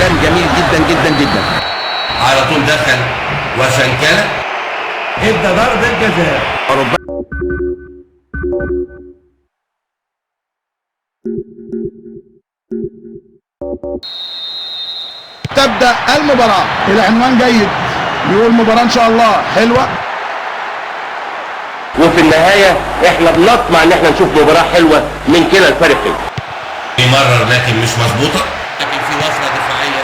كلام جميل جدا جدا جدا. على طول دخل وشنكله. ادى ضربة جزاء. تبدأ المباراة. العنوان جيد، بيقول مباراة إن شاء الله حلوة. وفي النهاية احنا بنطمع ان احنا نشوف مباراة حلوة من كلا الفريقين. بيمرر لكن مش مظبوطة، لكن في وفرة دفاعية.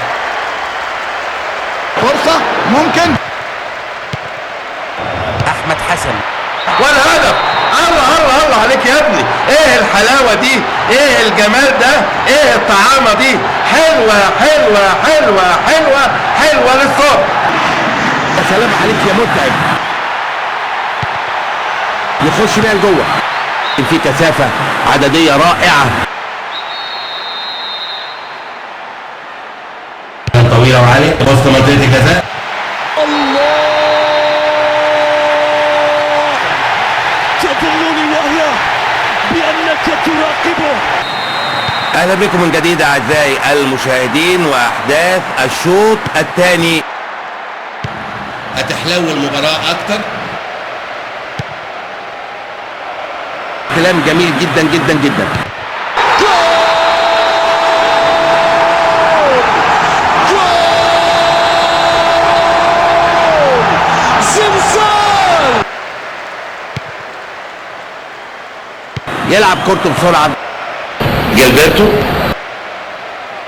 فرصة ممكن. احمد حسن والهدف. الله الله الله عليك يا ابني، ايه الحلاوة دي، ايه الجمال ده، ايه الطعامة دي، حلوة حلوة حلوة حلوة حلوة للصبح. يا سلام عليك يا متعب. يخش بيها لجوه، في كثافة عددية رائعة. طويلة وعالية وسط منطقة الجزاء. الله، تظنني وهي بأنك تراقبه. أهلا بكم من جديد أعزائي المشاهدين وأحداث الشوط الثاني. هتحلو المباراة أكتر. كلام جميل جدا جدا جدا. جول جول زلزال. يلعب كورته بسرعة. جilberto.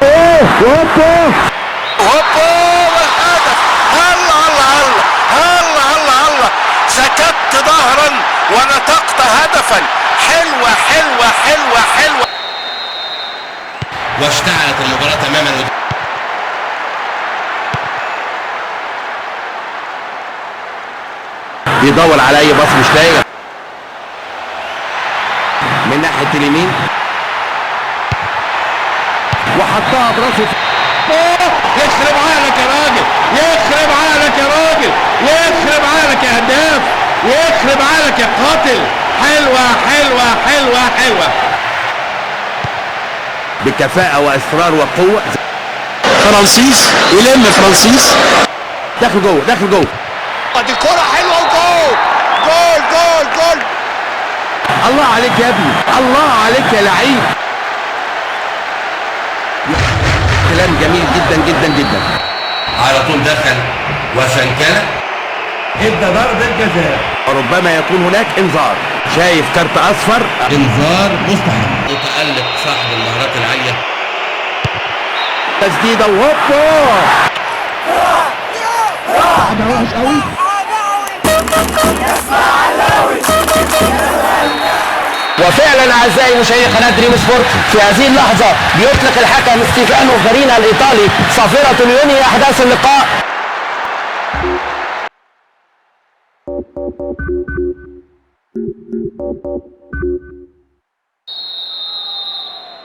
اوه هوبا هوبا والهدف. الله الله الله الله الله الله، سكت ظهرا ونطقت هدفا. حلوة حلوة حلوة حلوة. واشتعلت المباراة تماما. بيدور على اي باص مش لاقي. من ناحية اليمين وحطها براسه. يخرب عقلك يا راجل، يخرب عقلك يا راجل، يخرب عقلك يا هداف، يخرب عقلك يا قاتل. حلوة حلوة حلوة حلوة. بكفاءة وإصرار وقوة. فرانسيس يلم، فرانسيس داخل جوه، داخل جوه. دي كرة حلوة وجول جول جول جول. الله عليك يا ابني، الله عليك يا لعيب. كلام جميل جدا جدا جدا. على طول دخل وشنكله. ادى ضربة جزاء. ربما يكون هناك انذار. شايف كارت اصفر، انذار مستحق. متألق صاحب المهارات العالية. تسديده وهوبا. لعبة وحش قوي. وفعلا اعزائي مشاهدي قناة دريم سبورت، في هذه اللحظة بيطلق الحكم ستيفانو فارينا الايطالي صافرة لينهي احداث اللقاء.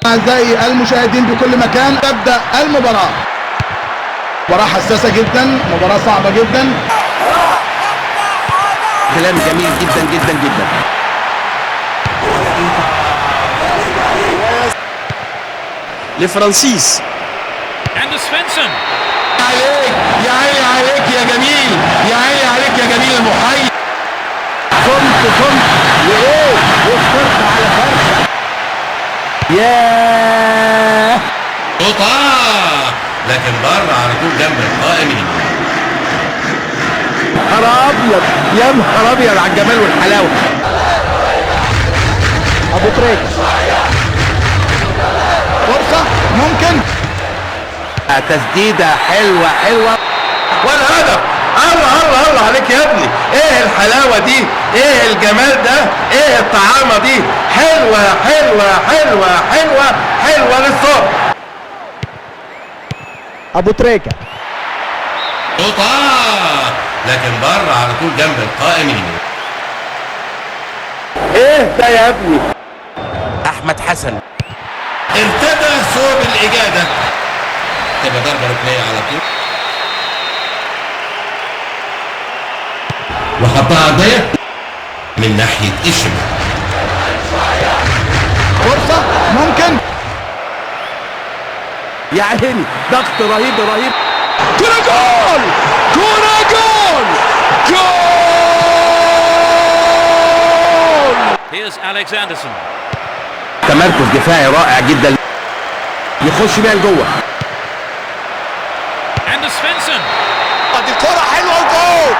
أعزائي المشاهدين بكل مكان، تبدأ المباراة. مباراة حساسة جدا، مباراة صعبة جدا. كلام جميل جدا جدا جدا. لفرانسيس. عليك يا عيني، عليك يا جميل، يا عيني عليك يا جميل المحيي. صمت صمت وايه، وفرت على فرشة. ياه قطع، لكن بره على طول جنب القائم اليمين. نهار ابيض، يا نهار ابيض على الجمال والحلاوه. ابو تريكه. فرصة ممكن. تسديده حلوة حلوة. والهدف. الله الله الله عليك يا ابني، ايه الحلاوة دي، ايه الجمال ده، ايه الطعامه دي، حلوة حلوة حلوة حلوة حلوة للصبح. ابو تريكه. قطع، لكن بره على طول جنب القائم اليمين. ايه ده يا ابني. احمد حسن ارتدى ثوب الاجاده. تبقى ضربه ركنيه على طول. وحطها عرضية من ناحية الشمال. فرصة ممكن. يا عيني، ضغط رهيب رهيب. كرة جول، كرة جول، جول. Here's Alex Anderson. تمركز دفاعي رائع جدا، يخش بيها لجوه. Anders Svensson. دي كرة حلوة وجول،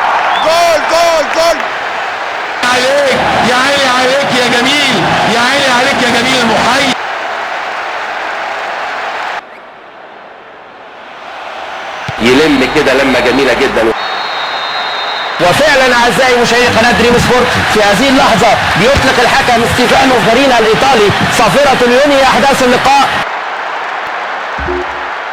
جول جول جول. عليك يا عيني، عليك يا جميل، يا عيني عليك يا جميل المحيي. يلم كده لمه جميلة جدا. وفعلا اعزائي مشاهدي قناة دريم سبورت، في هذه اللحظة بيطلق الحكم ستيفانو فارينا الايطالي صافرة ينهي احداث اللقاء.